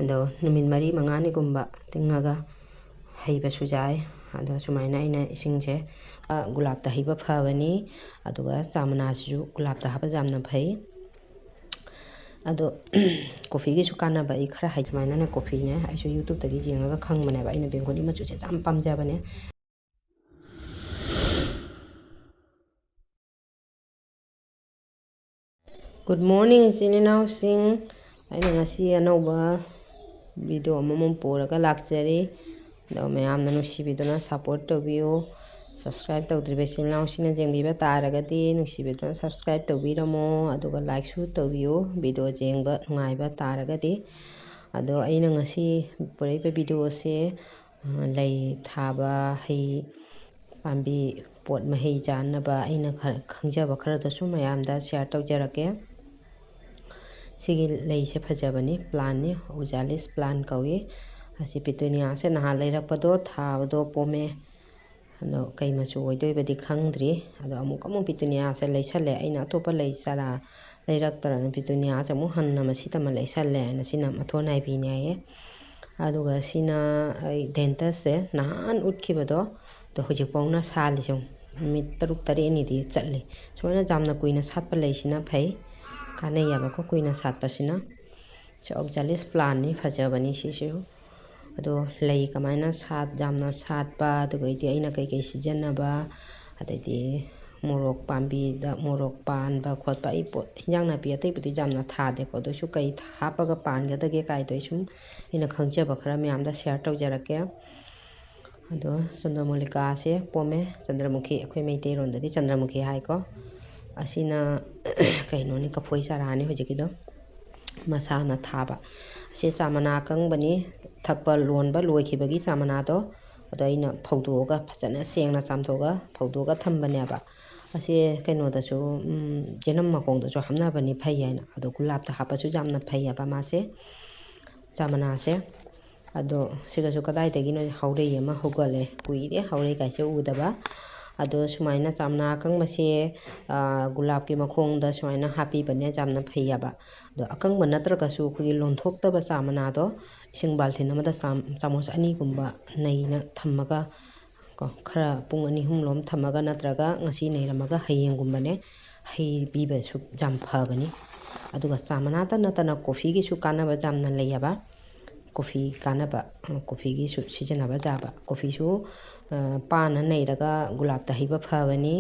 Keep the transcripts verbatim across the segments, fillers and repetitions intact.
ꯑꯗꯣ ꯅꯨꯃꯤꯠ ꯃꯔꯤ ꯃꯉꯥꯅꯤꯒꯨꯝꯕ ꯇꯤꯡꯉꯒ ꯍꯩꯕꯁꯨ ꯌꯥꯏ꯫ ꯑꯗꯣ ꯁꯨꯃꯥꯏꯅ ꯑꯩꯅ ꯏꯁꯤꯡꯁꯦ, ꯑ, ꯒꯨꯂꯥꯞꯇ ꯍꯩꯕ ꯐꯕꯅꯤ꯫ ꯑꯗꯨꯒ ꯆꯥ ꯃꯅꯥꯁꯤꯁꯨ ꯒꯨꯂꯥꯞꯇ ꯍꯥꯞꯄꯁꯦ ꯌꯥꯝꯅ ꯐꯩ꯫ ꯑꯗꯣ ꯀꯣꯐꯤꯒꯤꯁꯨ ꯀꯥꯟꯅꯕ ꯑꯩ ꯈꯔ ꯍꯥꯏ꯫ ꯁꯨꯃꯥꯏꯅꯅꯦ, ꯀꯣꯐꯤꯅꯦ, ꯑꯩꯁꯨ YouTubeꯇꯒꯤ ꯌꯦꯡꯉꯒ ꯈꯪꯕꯅꯦꯕ꯫ ꯑꯩꯅ ꯕꯦꯡꯒꯣꯂꯤ ꯃꯆꯨꯁꯦ ꯌꯥꯝ ꯄꯥꯝꯖꯕꯅꯦ꯫ Good morning, ꯏꯆꯤꯟ ꯏꯅꯥꯎꯁꯤꯡ꯫ ꯑꯩꯅ ꯉꯁꯤ ꯑꯅꯧꯕ video ꯑꯃꯃꯨꯛ ꯄꯨꯔꯒ ꯂꯥꯛꯆꯔꯤ꯫ ꯑꯗꯣ ꯃꯌꯥꯝꯅ ꯅꯨꯡꯁꯤꯕꯤꯗꯨꯅ support ꯇꯧꯕꯤꯌꯨ꯫ Subscribe ꯇꯧꯗ꯭ꯔꯤꯕ ꯏꯆꯤꯟ ꯏꯅꯥꯎꯁꯤꯡꯅ ꯌꯦꯡꯕꯤꯕ ꯇꯥꯔꯒꯗꯤ ꯅꯨꯡꯁꯤꯕꯤꯗꯨꯅ subscribe ꯇꯧꯕꯤꯔꯝꯃꯣ, ꯑꯗꯨꯒ likeꯁꯨ ꯇꯧꯕꯤꯌꯨ, video ꯌꯦꯡꯕ ꯅꯨꯡꯉꯥꯏꯕ ꯇꯥꯔꯒꯗꯤ꯫ ꯑꯗꯣ ꯑꯩꯅ ꯉꯁꯤ ꯄꯨꯔꯛꯏꯕ videoꯁꯦ, ꯑ, ꯂꯩ ꯊꯥꯕ, ꯍꯩ ꯄꯥꯝꯕꯤ, ꯄꯣꯠ ꯃꯍꯩ ꯆꯥꯅꯕ ꯑꯩꯅ ꯈꯔ ꯈꯪꯖꯕ ꯈꯔꯗꯁꯨ ꯃꯌꯥꯝꯗ share ꯇꯧꯖꯔꯛꯀꯦ꯫ ꯁꯤꯒꯤ ꯂꯩꯁꯦ ꯐꯖꯕꯅꯤ, plantꯅꯤ, Oxalis plant ꯀꯧꯏ꯫ ꯑꯁꯤ petuniaꯁꯦ ꯅꯍꯥꯟ ꯂꯩꯔꯛꯄꯗꯣ ꯊꯥꯕꯗꯣ ꯄꯣꯝꯃꯦ꯫ ꯑꯗꯣ ꯀꯩ ꯃꯆꯨ ꯑꯣꯏꯗꯣꯏꯕꯗꯤ ꯈꯪꯗ꯭ꯔꯤ꯫ ꯑꯗꯣ ꯑꯃꯨꯛ ꯑꯃꯨꯛ petuniaꯁꯦ ꯂꯩꯁꯜꯂꯦ꯫ ꯑꯩꯅ ꯑꯇꯣꯞꯄ ꯂꯩ ꯆꯥꯔꯥ ꯂꯩꯔꯛꯇ꯭ꯔꯅ petuniaꯁꯦ ꯑꯃꯨꯛ ꯍꯟꯅ ꯃꯁꯤꯗ ꯑꯃ ꯂꯩꯁꯜꯂꯦ ꯍꯥꯏꯅ ꯁꯤꯅ ꯃꯊꯣꯟ ꯍꯥꯏꯕꯤꯅꯤ ꯍꯥꯏꯌꯦ꯫ ꯑꯗꯨꯒ ꯁꯤꯅ ꯑꯩ dentꯁꯦ ꯅꯍꯥꯟ ꯎꯠꯈꯤꯕꯗꯣ, ꯑꯗꯣ ꯍꯧꯖꯤꯛꯐꯥꯎꯅ ꯁꯥꯠꯂꯤꯁꯦ ꯌꯦꯡꯉꯨ꯫ ꯅꯨꯃꯤꯠ ꯇꯔꯨꯛ ꯇꯔꯦꯠꯅꯤꯗꯤ ꯆꯠꯂꯤ꯫ ꯁꯨꯃꯥꯏꯅ ꯌꯥꯝꯅ ꯀꯨꯏꯅ ꯁꯥꯠꯄ ꯂꯩꯁꯤꯅ ꯐꯩ, ꯀꯥꯟꯅꯩꯌꯦꯕꯀꯣ ꯀꯨꯏꯅ ꯁꯥꯠꯄꯁꯤꯅ꯫ ꯁꯤ Oxalis plantꯅꯤ, ꯐꯖꯕꯅꯤ ꯁꯤꯁꯨ꯫ ꯑꯗꯣ ꯂꯩ ꯀꯃꯥꯏꯅ ꯁꯥꯠ-, ꯌꯥꯝꯅ ꯁꯥꯠꯄ, ꯑꯗꯨꯒꯩꯗꯤ ꯑꯩꯅ ꯀꯩꯀꯩ ꯁꯤꯖꯤꯟꯅꯕ, ꯑꯗꯩꯗꯤ ꯃꯣꯔꯣꯛ ꯄꯥꯝꯕꯤꯗ ꯃꯣꯔꯣꯛ ꯄꯥꯟꯕ ꯈꯣꯠꯄ, ꯑꯩ ꯄꯣꯠ, ꯍꯤꯟꯖꯥꯡ ꯅꯥꯄꯤ ꯑꯇꯩꯕꯨꯗꯤ ꯌꯥꯝꯅ ꯊꯥꯗꯦꯀꯣ, ꯑꯗꯨ ꯑꯣꯏꯁꯨ ꯀꯩ ꯍꯥꯞꯄꯒ ꯄꯥꯟꯒꯗꯒꯦ ꯀꯥꯏꯗꯣ ꯑꯩ ꯁꯨꯝ ꯑꯩꯅ ꯈꯪꯖꯕ ꯈꯔ ꯃꯌꯥꯝꯗ share ꯇꯧꯖꯔꯛꯀꯦ꯫ ꯑꯗꯣ ꯆꯟꯗ꯭ꯔꯃꯨꯂꯤꯀꯥꯁꯦ ꯄꯣꯝꯃꯦ꯫ ꯆꯟꯗ꯭ꯔꯃꯨꯈꯤ, ꯑꯩꯈꯣꯏ ꯃꯩꯇꯩꯔꯣꯟꯗꯗꯤ ꯆꯟꯗ꯭ꯔꯃꯨꯈꯤ ꯍꯥꯏꯀꯣ꯫ ꯑꯁꯤꯅ ꯀꯩꯅꯣꯅꯤ, ꯀꯐꯣꯏ ꯆꯥꯔꯥꯅꯤ ꯍꯧꯖꯤꯛꯀꯤꯗꯣ꯫ ꯃꯁꯥꯅ ꯊꯥꯕ꯫ ꯑꯁꯤ ꯆꯥ ꯃꯅꯥ ꯑꯀꯪꯕꯅꯤ꯫ ꯊꯛꯄ ꯂꯣꯟꯕ ꯂꯣꯏꯈꯤꯕꯒꯤ ꯆꯥ ꯃꯅꯥꯗꯣ, ꯑꯗꯣ ꯑꯩꯅ ꯐꯧꯗꯣꯛꯑꯒ, ꯐꯖꯅ ꯁꯦꯡꯅ ꯆꯥꯝꯊꯣꯛꯑꯒ ꯐꯧꯗꯣꯛꯑꯒ ꯊꯝꯕꯅꯦꯕ꯫ ꯑꯁꯤ ꯀꯩꯅꯣꯗꯁꯨ, ꯎꯝ, ꯌꯦꯅꯝ ꯃꯈꯣꯡꯗꯁꯨ ꯍꯥꯞꯅꯕꯅꯤ, ꯐꯩ ꯍꯥꯏꯅ꯫ ꯑꯗꯣ ꯒꯨꯂꯥꯞꯇ ꯍꯥꯞꯄꯁꯨ ꯌꯥꯝꯅ ꯐꯩꯌꯦꯕ ꯃꯥꯁꯦ, ꯆꯥ ꯃꯅꯥꯁꯦ꯫ ꯑꯗꯣ ꯁꯤꯒꯁꯨ ꯀꯗꯥꯏꯗꯒꯤꯅꯣ ꯍꯧꯔꯩ ꯑꯃ ꯍꯧꯒꯠꯂꯦ꯫ ꯀꯨꯏꯔꯦ ꯍꯧꯔꯩ ꯀꯥꯏꯁꯦ ꯎꯗꯕ꯫ ꯑꯗꯣ ꯁꯨꯃꯥꯏꯅ ꯆꯥ ꯃꯅꯥ ꯑꯀꯪꯕꯁꯦ, ꯑ, ꯒꯨꯂꯥꯞꯀꯤ ꯃꯈꯣꯡꯗ ꯁꯨꯃꯥꯏꯅ ꯍꯥꯞꯄꯤꯕꯅꯦ, ꯌꯥꯝꯅ ꯐꯩꯌꯦꯕ꯫ ꯑꯗꯣ ꯑꯀꯪꯕ ꯅꯠꯇ꯭ꯔꯒꯁꯨ ꯑꯩꯈꯣꯏꯒꯤ ꯂꯣꯟꯊꯣꯛꯇꯕ ꯆꯥ ꯃꯅꯥꯗꯣ ꯏꯁꯤꯡ ꯕꯥꯜꯇꯤꯟ ꯑꯃꯗ ꯆꯥꯝ-, ꯆꯥꯃꯁ ꯑꯅꯤꯒꯨꯝꯕ ꯅꯩꯅ ꯊꯝꯃꯒ ꯀꯣ, ꯈꯔ ꯄꯨꯡ ꯑꯅꯤ ꯑꯍꯨꯝ ꯂꯣꯝ ꯊꯝꯃꯒ, ꯅꯠꯇ꯭ꯔꯒ ꯉꯁꯤ ꯅꯩꯔꯝꯃꯒ ꯍꯌꯦꯡꯒꯨꯝꯕꯅꯦ ꯍꯩꯕꯤꯕꯁꯨ ꯌꯥꯝ ꯐꯕꯅꯤ꯫ ꯑꯗꯨꯒ ꯆꯥ ꯃꯅꯥꯇ ꯅꯠꯇꯅ ꯀꯣꯐꯤꯒꯤꯁꯨ ꯀꯥꯟꯅꯕ ꯌꯥꯝꯅ ꯂꯩꯌꯦꯕ꯫ ꯀꯣꯐꯤ ꯀꯥꯟꯅꯕ, ꯀꯣꯐꯤꯒꯤꯁꯨ ꯁꯤꯖꯤꯟꯅꯕ ꯌꯥꯕ꯫ ꯀꯣꯐꯤꯁꯨ, ꯑ, ꯄꯥꯅ ꯅꯩꯔꯒ ꯒꯨꯂꯥꯞꯇ ꯍꯩꯕ ꯐꯕꯅꯤ꯫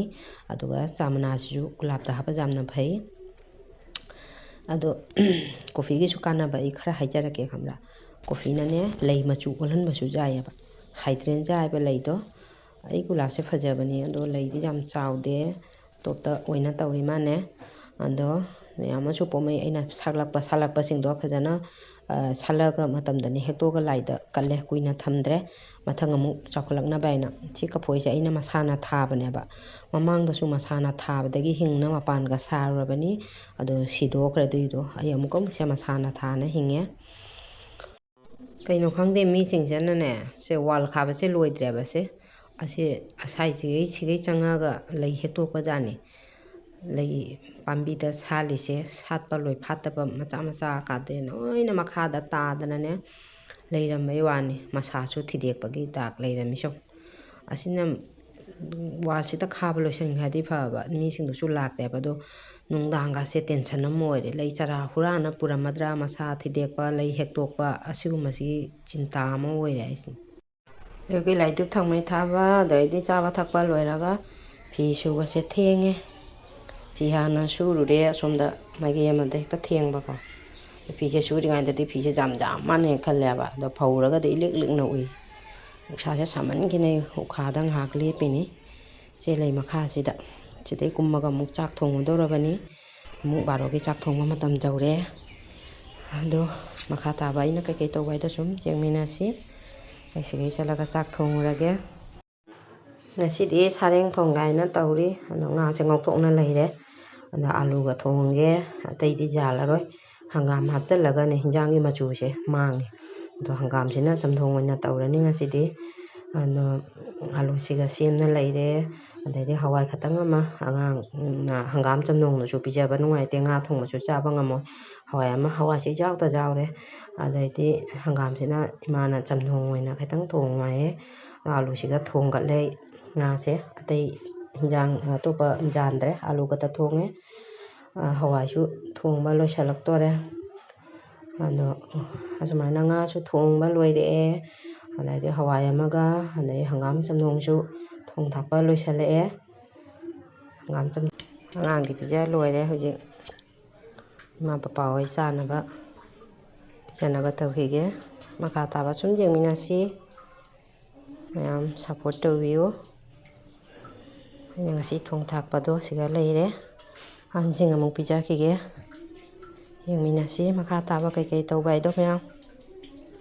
ꯑꯗꯨꯒ ꯆꯥ ꯃꯅꯥꯁꯤꯁꯨ ꯒꯨꯂꯥꯞꯇ ꯍꯥꯞꯄ ꯌꯥꯝꯅ ꯐꯩ꯫ ꯑꯗꯣ ꯀꯣꯐꯤꯒꯤꯁꯨ ꯀꯥꯟꯅꯕ ꯑꯩ ꯈꯔ ꯍꯥꯏꯖꯔꯛꯀꯦ, ꯈꯪꯕ꯭ꯔꯥ? ꯀꯣꯐꯤꯅꯅꯦ ꯂꯩ ꯃꯆꯨ ꯑꯣꯜꯍꯟꯕꯁꯨ ꯌꯥꯏꯌꯦꯕ꯫ Hydrangea ꯍꯥꯏꯕ ꯂꯩꯗꯣ, ꯑꯩ ꯒꯨꯂꯥꯞꯁꯦ ꯐꯖꯕꯅꯦ, ꯑꯗꯣ ꯂꯩꯗꯤ ꯌꯥꯝ ꯆꯥꯎꯗꯦ, ꯇꯣꯞꯇ ꯑꯣꯏꯅ ꯇꯧꯔꯤ ꯃꯥꯅꯦ꯫ ꯑꯗꯣ ꯃꯌꯥꯝ ꯑꯃꯁꯨ ꯄꯣꯝꯃꯛꯏ꯫ ꯑꯩꯅ ꯁꯥꯠꯂꯛꯄ, ꯁꯥꯠꯂꯛꯄꯁꯤꯡꯗꯣ ꯐꯖꯅ, ꯑ, ꯁꯥꯠꯂꯛꯑꯒ ꯃꯇꯝꯗꯅꯦ ꯍꯦꯛꯇꯣꯛꯑꯒ ꯂꯥꯏꯗ ꯀꯠꯂꯦ, ꯀꯨꯏꯅ ꯊꯝꯗ꯭ꯔꯦ꯫ ꯃꯊꯪ ꯑꯃꯨꯛ ꯆꯥꯎꯈꯠꯂꯛꯅꯕ ꯍꯥꯏꯅ꯫ ꯁꯤ ꯀꯐꯣꯏꯁꯦ ꯑꯩꯅ ꯃꯁꯥꯅ ꯊꯥꯕꯅꯦꯕ꯫ ꯃꯃꯥꯡꯗꯁꯨ ꯃꯁꯥꯅ ꯊꯥꯕꯗꯒꯤ ꯍꯤꯡꯅ ꯃꯄꯥꯟꯒ ꯁꯥꯔꯨꯔꯕꯅꯤ꯫ ꯑꯗꯣ ꯁꯤꯗꯣꯛꯈ꯭ꯔꯦ ꯑꯗꯨꯏꯗꯣ꯫ ꯑꯩ ꯑꯃꯨꯛꯀ ꯑꯃꯨꯛꯁꯦ ꯃꯁꯥꯅ ꯊꯥꯅ ꯍꯤꯡꯉꯦ꯫ ꯀꯩꯅꯣ ꯈꯪꯗꯦ, ꯃꯤꯁꯤꯡꯁꯤꯅꯅꯦ, ꯁꯦ ꯋꯥꯜ ꯈꯥꯕꯁꯦ ꯂꯣꯏꯗ꯭ꯔꯦꯕ꯫ ꯁꯦ ꯑꯁꯤ ꯑꯁꯥꯏꯁꯤꯒꯩ, ꯁꯤꯒꯩ ꯆꯪꯉꯒ ꯂꯩ ꯍꯦꯛꯇꯣꯛꯄꯖꯥꯠꯅꯤ꯫ ꯂꯩ ꯄꯥꯝꯕꯤꯗ ꯁꯥꯠꯂꯤꯁꯦ, ꯁꯥꯠꯄ ꯂꯣꯏ ꯐꯥꯠꯇꯕ ꯃꯆꯥ ꯃꯆꯥ ꯀꯥꯗꯦ ꯂꯣꯏꯅ ꯃꯈꯥꯗ ꯇꯥꯗꯅꯅꯦ ꯂꯩꯔꯝꯕꯩ ꯋꯥꯅꯤ꯫ ꯃꯁꯥꯁꯨ ꯊꯤꯗꯦꯛꯄꯒꯤ ꯗꯥꯛ ꯂꯩꯔꯝꯃꯤꯁꯨ꯫ ꯑꯁꯤꯅ ꯋꯥꯜꯁꯤꯗ ꯈꯥꯕ ꯂꯣꯏꯁꯤꯟꯈ꯭ꯔꯗꯤ ꯐꯕ, ꯃꯤꯁꯤꯡꯗꯨꯁꯨ ꯂꯥꯛꯇꯦꯕ꯫ ꯑꯗꯣ ꯅꯨꯡꯗꯥꯡꯒꯁꯦ tension ꯑꯃ ꯑꯣꯏꯔꯦ꯫ ꯂꯩ ꯆꯔꯥ ꯍꯨꯔꯥꯟꯅ ꯄꯨꯔꯝꯃꯗ꯭ꯔꯥ, ꯃꯁꯥ ꯊꯤꯗꯦꯛꯄ, ꯂꯩ ꯍꯦꯛꯇꯣꯛꯄ, ꯑꯁꯤꯒꯨꯝꯕꯁꯤ ꯆꯤꯟꯇꯥ ꯑꯃ ꯑꯣꯏꯔꯦ ꯑꯩꯁꯦ꯫ ꯑꯌꯨꯛꯀꯤ ꯂꯥꯏ ꯙꯨꯞ ꯊꯥꯎꯃꯩ ꯊꯥꯕ, ꯑꯗꯩꯗꯤ ꯆꯥꯕ ꯊꯛꯄ ꯂꯣꯏꯔꯒ ꯐꯤ ꯁꯨꯕꯁꯦ ꯊꯦꯡꯉꯦ꯫ ꯐꯤ ꯍꯥꯟꯅ ꯁꯨꯔꯨꯔꯦ ꯑꯁꯣꯝꯗ ꯃꯥꯏꯀꯩ ꯑꯃꯗ ꯍꯦꯛꯇ ꯊꯦꯡꯕꯀꯣ꯫ ꯑꯗꯣ ꯐꯤꯁꯦ ꯁꯨꯔꯤꯉꯩꯗꯗꯤ ꯐꯤꯁꯦ ꯌꯥꯝ ꯌꯥꯝ ꯃꯥꯟꯅꯦ ꯈꯜꯂꯦꯕ꯫ ꯑꯗꯣ ꯐꯧꯔꯒꯗꯤ ꯏꯂꯤꯛ ꯂꯤꯛꯅ ꯎꯏ꯫ ꯅꯨꯡꯁꯥꯁꯦ ꯁꯥꯃꯟꯈꯤꯅꯩ, ꯎꯈꯥꯗ ꯉꯥꯏꯍꯥꯛ ꯂꯦꯞꯄꯤꯅꯤ꯫ ꯆꯦ ꯂꯩ ꯃꯈꯥꯁꯤꯗ꯫ ꯁꯤꯗꯩ ꯀꯨꯝꯃꯒ ꯑꯃꯨꯛ ꯆꯥꯛ ꯊꯣꯡꯉꯨꯗꯧꯔꯕꯅꯤ꯫ ꯑꯃꯨꯛ ꯕꯥꯔꯣꯒꯤ ꯆꯥꯛ ꯊꯣꯡꯕ ꯃꯇꯝ ꯌꯧꯔꯦ꯫ ꯑꯗꯣ ꯃꯈꯥ ꯇꯥꯕ ꯑꯩꯅ ꯀꯩꯀꯩ ꯇꯧꯕ ꯍꯥꯏꯗꯣ ꯁꯨꯝ ꯌꯦꯡꯃꯤꯟꯅꯁꯤ꯫ ꯑꯩ ꯁꯤꯗꯩ ꯆꯠꯂꯒ ꯆꯥꯛ ꯊꯣꯡꯉꯨꯔꯒꯦ꯫ ꯉꯁꯤꯗꯤ ꯁꯥꯔꯦꯡ ꯊꯣꯡꯒꯦ ꯍꯥꯏꯅ ꯇꯧꯔꯤ꯫ ꯑꯗꯣ ꯉꯥꯁꯦ ꯉꯧꯊꯣꯛꯅ ꯂꯩꯔꯦ꯫ ꯑꯗꯣ ꯑꯥꯂꯨꯒ ꯊꯣꯡꯉꯒꯦ꯫ ꯑꯇꯩꯗꯤ ꯌꯥꯜꯂꯔꯣꯏ꯫ ꯍꯪꯒꯥꯝ ꯍꯥꯞꯆꯤꯜꯂꯒꯅꯦ ꯍꯤꯟꯖꯥꯡꯒꯤ ꯃꯆꯨꯁꯦ ꯃꯥꯡꯉꯦ꯫ ꯑꯗꯣ ꯍꯪꯒꯥꯝꯁꯤꯅ ꯆꯝꯊꯣꯡ ꯑꯣꯏꯅ ꯇꯧꯔꯅꯤ ꯉꯁꯤꯗꯤ꯫ ꯑꯗꯣ ꯑꯥꯂꯨꯁꯤꯒ ꯁꯦꯝꯅ ꯂꯩꯔꯦ꯫ ꯑꯗꯩꯗꯤ ꯍꯋꯥꯏ ꯈꯛꯇꯪ ꯑꯃ, ꯑꯉꯥꯡꯅ ꯍꯪꯒꯥꯝ ꯆꯝꯊꯣꯡꯗꯨꯁꯨ ꯄꯤꯖꯕ ꯅꯨꯡꯉꯥꯏꯇꯦ, ꯉꯥ ꯊꯣꯡꯕꯁꯨ ꯆꯥꯕ ꯉꯝꯃꯣꯏ꯫ ꯍꯋꯥꯏ ꯑꯃ, ꯍꯋꯥꯏꯁꯦ ꯏꯆꯥꯎꯗ ꯆꯥꯎꯔꯦ꯫ ꯑꯗꯩꯗꯤ ꯍꯪꯒꯥꯝꯁꯤꯅ ꯏꯃꯥꯅ ꯆꯝꯊꯣꯡ ꯑꯣꯏꯅ ꯈꯤꯇꯪ ꯊꯣꯡꯉꯨ ꯍꯥꯏꯌꯦ꯫ ꯑꯥꯂꯨꯁꯤꯒ ꯊꯣꯡꯒꯠꯂꯦ꯫ ꯉꯥꯁꯦ ꯑꯇꯩ ꯍꯤꯟꯖꯥꯡ ꯑꯇꯣꯞꯄ ꯌꯥꯟꯗ꯭ꯔꯦ, ꯑꯥꯂꯨ ꯈꯛꯇ ꯊꯣꯡꯉꯦ꯫ ꯑ, ꯍꯋꯥꯏꯁꯨ ꯊꯣꯡꯕ ꯂꯣꯏꯁꯤꯜꯂꯛꯇꯣꯔꯦ꯫ ꯑꯗꯣ ꯑꯁꯨꯃꯥꯏꯅ ꯉꯥꯁꯨ ꯊꯣꯡꯕ ꯂꯣꯏꯔꯛꯑꯦ꯫ ꯑꯗꯩꯗꯤ ꯍꯋꯥꯏ ꯑꯃꯒ, ꯑꯗꯩ ꯍꯪꯒꯥꯝ ꯆꯝꯊꯣꯡꯁꯨ ꯊꯣꯡ ꯊꯥꯛꯄ ꯂꯣꯏꯁꯤꯜꯂꯛꯑꯦ꯫ ꯍꯪꯒꯥꯝ ꯆꯝ-, ꯑꯉꯥꯡꯒꯤ ꯄꯤꯖ ꯂꯣꯏꯔꯦ꯫ ꯍꯧꯖꯤꯛ ꯏꯃꯥ ꯄꯄꯥ ꯍꯣꯏ ꯆꯥꯅꯕ ꯄꯤꯖꯅꯕ ꯇꯧꯈꯤꯒꯦ꯫ ꯃꯈꯥ ꯇꯥꯕ ꯁꯨꯝ ꯌꯦꯡꯃꯤꯟꯅꯁꯤ꯫ ꯃꯌꯥꯝ support ꯇꯧꯕꯤꯌꯨ꯫ ꯑꯩꯅ ꯉꯁꯤ ꯊꯣꯡ ꯊꯥꯛꯄꯗꯣ ꯁꯤꯗ ꯂꯩꯔꯦ꯫ ꯑꯍꯟꯁꯤꯡ ꯑꯃꯨꯛ ꯄꯤꯖꯈꯤꯒꯦ꯫ ꯌꯦꯡꯃꯤꯟꯅꯁꯤ ꯃꯈꯥ ꯇꯥꯕ ꯀꯩꯀꯩ ꯇꯧꯕ ꯍꯥꯏꯗꯣ ꯃꯌꯥꯝ꯫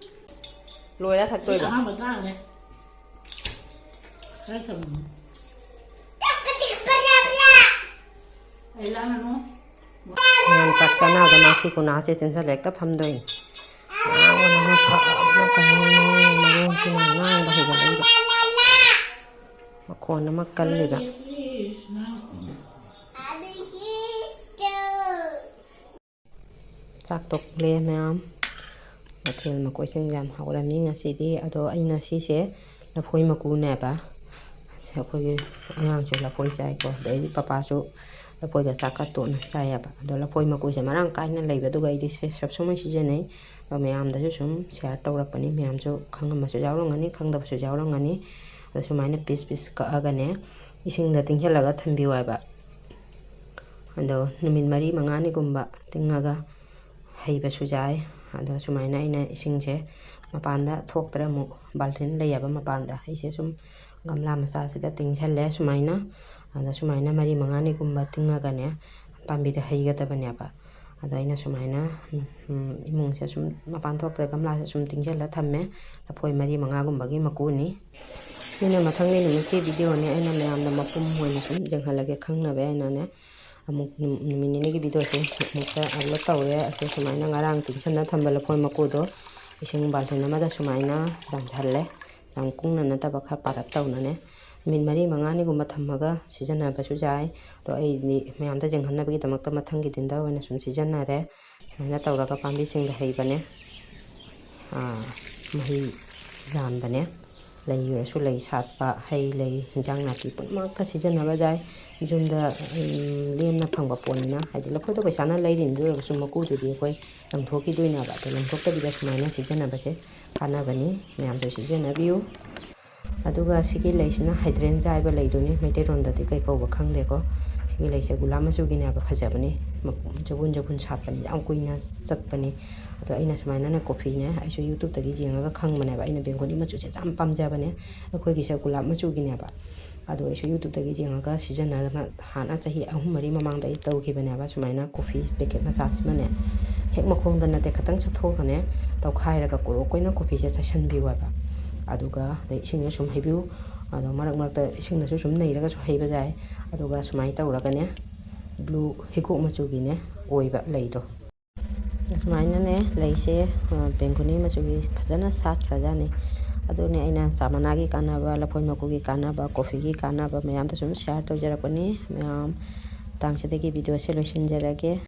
ꯂꯣꯏꯔ ꯊꯛꯇꯣꯏꯕ? ꯑꯩ ꯑꯍꯥꯟꯕ ꯆꯥꯈ꯭ꯔꯦ꯫ ꯈꯔ ꯊꯝꯃꯤ꯫ ꯑꯩ ꯂꯥꯛꯑꯅꯨ꯫ ꯃꯌꯥꯝ ꯆꯥꯛ ꯆꯥꯅꯕꯗ ꯃꯥꯁꯤ ꯀꯨꯅꯥꯁꯦ ꯆꯦꯟꯁꯤꯜꯂ ꯍꯦꯛꯇ ꯐꯝꯗꯣꯏꯅꯤ꯫ ꯉꯥꯡꯕꯅ ꯃꯔꯣꯟ ꯐꯕꯅ ꯀꯩꯅꯣ, ꯃꯔꯣꯟꯁꯤꯅ ꯉꯥꯡꯕ ꯍꯩꯒꯠꯂꯛꯏꯕ꯫ ꯃꯈꯣꯟ ꯑꯃ ꯀꯜꯂꯤꯕ꯫ ꯆꯥꯛ ꯇꯣꯛꯂꯦ ꯃꯌꯥꯝ꯫ ꯃꯊꯦꯜ ꯃꯀꯣꯏꯁꯤꯡ ꯌꯥꯝ ꯍꯧꯔꯝꯃꯤ ꯉꯁꯤꯗꯤ꯫ ꯑꯗꯣ ꯑꯩꯅ ꯁꯤꯁꯦ ꯂꯐꯣꯏ ꯃꯀꯨꯅꯦꯕ꯫ ꯑꯁ, ꯑꯩꯈꯣꯏꯒꯤ ꯑꯉꯥꯡꯁꯨ ꯂꯐꯣꯏ ꯆꯥꯏꯀꯣ, ꯑꯗꯩꯗꯤ ꯄꯄꯥꯁꯨ ꯂꯐꯣꯏꯒ ꯆꯥꯛꯀ ꯇꯣꯠꯅ ꯆꯥꯏꯌꯦꯕ꯫ ꯑꯗꯣ ꯂꯐꯣꯏ ꯃꯀꯨꯁꯦ ꯃꯔꯥꯡ ꯀꯥꯏꯅ ꯂꯩꯕꯗꯨꯒ ꯑꯩꯗꯤ ꯁꯤ ꯁꯕ ꯁꯨꯝ ꯁꯤꯖꯤꯟꯅꯩ꯫ ꯑꯗꯣ ꯃꯌꯥꯝꯗꯁꯨ ꯁꯨꯝ share ꯇꯧꯔꯛꯄꯅꯤ, ꯃꯌꯥꯝꯁꯨ ꯈꯪꯉꯝꯕꯁꯨ ꯌꯥꯎꯔꯝꯒꯅꯤ, ꯈꯪꯗꯕꯁꯨ ꯌꯥꯎꯔꯝꯒꯅꯤ꯫ ꯑꯗꯣ ꯁꯨꯃꯥꯏꯅ piece piece ꯀꯛꯑꯒꯅꯦ, ꯏꯁꯤꯡꯗ ꯇꯤꯡꯁꯤꯜꯂꯒ ꯊꯝꯕꯤꯌꯨ ꯍꯥꯏꯕ꯫ ꯑꯗꯣ ꯅꯨꯃꯤꯠ ꯃꯔꯤ ꯃꯉꯥꯅꯤꯒꯨꯝꯕ ꯇꯤꯡꯉꯒ ꯍꯩꯕꯁꯨ ꯌꯥꯏ꯫ ꯑꯗꯣ ꯁꯨꯃꯥꯏꯅ ꯑꯩꯅ ꯏꯁꯤꯡꯁꯦ ꯃꯄꯥꯟꯗ ꯊꯣꯛꯇ꯭ꯔꯦ, ꯑꯃꯨꯛ ꯕꯥꯜꯇꯤꯟ ꯂꯩꯌꯦꯕ ꯃꯄꯥꯟꯗ, ꯑꯩꯁꯦ ꯁꯨꯝ ꯒꯝꯂꯥ ꯃꯆꯥꯁꯤꯗ ꯇꯤꯡꯁꯜꯂꯦ ꯁꯨꯃꯥꯏꯅ꯫ ꯑꯗꯣ ꯁꯨꯃꯥꯏꯅ ꯃꯔꯤ ꯃꯉꯥꯅꯤꯒꯨꯝꯕ ꯇꯤꯡꯉꯒꯅꯦ, ꯄꯥꯝꯕꯤꯗ ꯍꯩꯒꯗꯕꯅꯦꯕ꯫ ꯑꯗꯣ ꯑꯩꯅ ꯁꯨꯃꯥꯏꯅ, ꯎꯝ, ꯎꯝ, ꯏꯃꯨꯡꯁꯦ ꯁꯨꯝ ꯃꯄꯥꯟ ꯊꯣꯛꯇ꯭ꯔꯦ, ꯒꯝꯂꯥꯁꯦ ꯁꯨꯝ ꯇꯤꯡꯁꯤꯜꯂ ꯊꯝꯃꯦ꯫ ꯂꯐꯣꯏ ꯃꯔꯤ ꯃꯉꯥꯒꯨꯝꯕꯒꯤ ꯃꯀꯨꯅꯤ꯫ ꯁꯤꯅ ꯃꯊꯪꯒꯤ ꯅꯨꯃꯤꯠꯀꯤ video ꯅꯤ꯫ ꯑꯩꯅ ꯃꯌꯥꯝꯗ ꯃꯄꯨꯝ ꯑꯣꯏꯅ ꯁꯨꯝ ꯌꯦꯡꯍꯜꯂꯒꯦ ꯈꯪꯅꯕ ꯑꯩꯅꯅꯦ꯫ ꯑꯃꯨꯛ ꯅꯨ-, ꯅꯨꯃꯤꯠ ꯅꯤꯅꯤꯒꯤ video ꯁꯦ ꯑꯃꯨꯛꯇ upload ꯇꯧꯔꯦ꯫ ꯑꯁꯤ ꯁꯨꯃꯥꯏꯅ ꯉꯔꯥꯡ ꯇꯤꯡꯁꯟꯅ ꯊꯝꯕ ꯂꯐꯣꯏ ꯃꯀꯨꯗꯣ ꯏꯁꯤꯡ ꯕꯥꯜꯇꯤꯟ ꯑꯃꯗ ꯁꯨꯃꯥꯏꯅ ꯆꯥꯝꯊꯜꯂꯦ꯫ ꯌꯥꯝ ꯀꯨꯡꯅ ꯅꯠꯇꯕ, ꯈꯔ ꯄꯥꯔꯞ ꯇꯧꯅꯅꯦ꯫ ꯅꯨꯃꯤꯠ ꯃꯔꯤ ꯃꯉꯥꯅꯤꯒꯨꯝꯕ ꯊꯝꯃꯒ ꯁꯤꯖꯤꯟꯅꯕꯁꯨ ꯌꯥꯏ꯫ ꯑꯗꯣ ꯑꯩꯗꯤ ꯃꯌꯥꯝꯗ ꯌꯦꯡꯍꯟꯅꯕꯒꯤꯗꯃꯛꯇ ꯃꯊꯪꯒꯤ ꯗꯤꯟꯗ ꯑꯣꯏꯅ ꯁꯨꯝ ꯁꯤꯖꯤꯟꯅꯔꯦ꯫ ꯁꯨꯃꯥꯏꯅ ꯇꯧꯔꯒ ꯄꯥꯝꯕꯤꯁꯤꯡꯗ ꯍꯩꯕꯅꯦ꯫ ꯃꯍꯩ ꯌꯥꯟꯕꯅꯦ꯫ ꯂꯩ ꯑꯣꯏꯔꯁꯨ ꯂꯩ ꯁꯥꯠꯄ, ꯍꯩ ꯂꯩ, ꯏꯟꯖꯥꯡ ꯅꯥꯄꯤ ꯄꯨꯝꯅꯃꯛꯇ ꯁꯤꯖꯤꯟꯅꯕ ꯌꯥꯏ꯫ ꯌꯨꯝꯗ ꯂꯦꯝꯅ ꯐꯪꯕ ꯄꯣꯠꯅꯤꯅ, ꯍꯥꯏꯗꯤ ꯂꯐꯣꯏꯗꯣ ꯄꯩꯁꯥꯅ ꯂꯩꯔꯤꯅꯤ, ꯑꯗꯨ ꯑꯣꯏꯔꯒꯁꯨ ꯃꯀꯨꯗꯨꯗꯤ ꯑꯩꯈꯣꯏ ꯂꯪꯊꯣꯛꯈꯤꯗꯣꯏꯅꯦꯕ꯫ ꯑꯗꯣ ꯂꯪꯊꯣꯛꯇꯕꯤꯗ ꯁꯨꯃꯥꯏꯅ ꯁꯤꯖꯤꯟꯅꯕꯁꯦ ꯀꯥꯟꯅꯕꯅꯤ꯫ ꯃꯌꯥꯝꯁꯨ ꯁꯤꯖꯤꯟꯅꯕꯤꯌꯨ꯫ ꯑꯗꯨꯒ ꯁꯤꯒꯤ ꯂꯩꯁꯤꯅ ꯍꯥꯏꯗ꯭ꯔꯦꯟꯖꯥ ꯍꯥꯏꯕ ꯂꯩꯗꯨꯅꯤ, ꯃꯩꯇꯩꯂꯣꯟꯗꯗꯤ ꯀꯩ ꯀꯧꯕ ꯈꯪꯗꯦꯀꯣ꯫ ꯁꯤꯒꯤ ꯂꯩꯁꯦ ꯒꯨꯂꯥꯞ ꯃꯆꯨꯒꯤꯅꯦꯕ, ꯐꯖꯕꯅꯤ, ꯆꯒꯨꯟ ꯆꯒꯨꯟ ꯁꯥꯠꯄꯅꯤ, ꯌꯥꯝ ꯀꯨꯏꯅ ꯆꯠꯄꯅꯤ꯫ ꯑꯗꯣ ꯑꯩꯅ ꯁꯨꯃꯥꯏꯅꯅꯦ ꯀꯣꯐꯤꯅꯦ, ꯑꯩꯁꯨ YouTubeꯇꯒꯤ ꯌꯦꯡꯉꯒ ꯈꯪꯕꯅꯦꯕ꯫ ꯑꯩꯅ ꯕꯦꯡꯒꯣꯂꯤ ꯃꯆꯨꯁꯦ ꯌꯥꯝ ꯄꯥꯝꯖꯕꯅꯦ꯫ ꯑꯩꯈꯣꯏꯒꯤꯁꯦ ꯒꯨꯂꯥꯞ ꯃꯆꯨꯒꯤꯅꯦꯕ꯫ ꯑꯗꯣ ꯑꯩꯁꯨ YouTubeꯇꯒꯤ ꯌꯦꯡꯉꯒ ꯁꯤꯖꯤꯟꯅꯗꯅ ꯍꯥꯟꯅ ꯆꯍꯤ ꯑꯍꯨꯝ ꯃꯔꯤ ꯃꯃꯥꯡꯗ ꯑꯩ ꯇꯧꯈꯤꯕꯅꯦꯕ꯫ ꯁꯨꯃꯥꯏꯅ ꯀꯣꯐꯤ ꯄꯦꯀꯦꯠ ꯃꯆꯥꯁꯤꯃꯅꯦ, ꯍꯦꯛ ꯃꯈꯣꯡꯗ ꯅꯠꯇꯦ, ꯈꯇꯪ ꯆꯠꯊꯣꯛꯑꯒꯅꯦ, ꯇꯧꯈꯥꯏꯔꯒ ꯀꯣꯔꯣꯛ ꯑꯣꯏꯅ ꯀꯣꯐꯤꯁꯦ ꯆꯥꯏꯁꯤꯟꯕꯤꯌꯨ ꯍꯥꯏꯕ꯫ ꯑꯗꯨꯒ ꯑꯗꯩ ꯏꯁꯤꯡꯁꯨ ꯁꯨꯝ ꯍꯩꯕꯤꯌꯨ꯫ ꯑꯗꯣ ꯃꯔꯛ ꯃꯔꯛꯇ ꯏꯁꯤꯡꯗꯁꯨ ꯁꯨꯝ ꯅꯩꯔꯒꯁꯨ ꯍꯩꯕ ꯌꯥꯏ꯫ ꯑꯗꯨꯒ ꯁꯨꯃꯥꯏꯅ ꯇꯧꯔꯒꯅꯦ, ꯕ꯭ꯂꯨ ꯍꯤꯒꯣꯛ ꯃꯆꯨꯒꯤꯅꯦ ꯑꯣꯏꯕ ꯂꯩꯗꯣ꯫ ꯑꯁꯨꯃꯥꯏꯅꯅꯦ ꯂꯩꯁꯦ, ꯑ, ꯕꯦꯡꯒꯨꯅꯤ ꯃꯆꯨꯒꯤ ꯐꯖꯅ ꯁꯥꯠꯈ꯭ꯔꯖꯥꯠꯅꯤ꯫ ꯑꯗꯨꯅꯦ ꯑꯩꯅ ꯆꯥ ꯃꯅꯥꯒꯤ ꯀꯥꯟꯅꯕ, ꯂꯐꯣꯏ ꯃꯀꯨꯒꯤ ꯀꯥꯟꯅꯕ, ꯀꯣꯐꯤꯒꯤ ꯀꯥꯟꯅꯕ ꯃꯌꯥꯝꯗꯣ ꯁꯨꯝ share ꯇꯧꯖꯔꯛꯄꯅꯤ꯫ ꯃꯌꯥꯝ ꯃꯇꯥꯡꯁꯤꯗꯒꯤ videoꯁꯦ ꯂꯣꯏꯁꯤꯟꯖꯔꯒꯦ꯫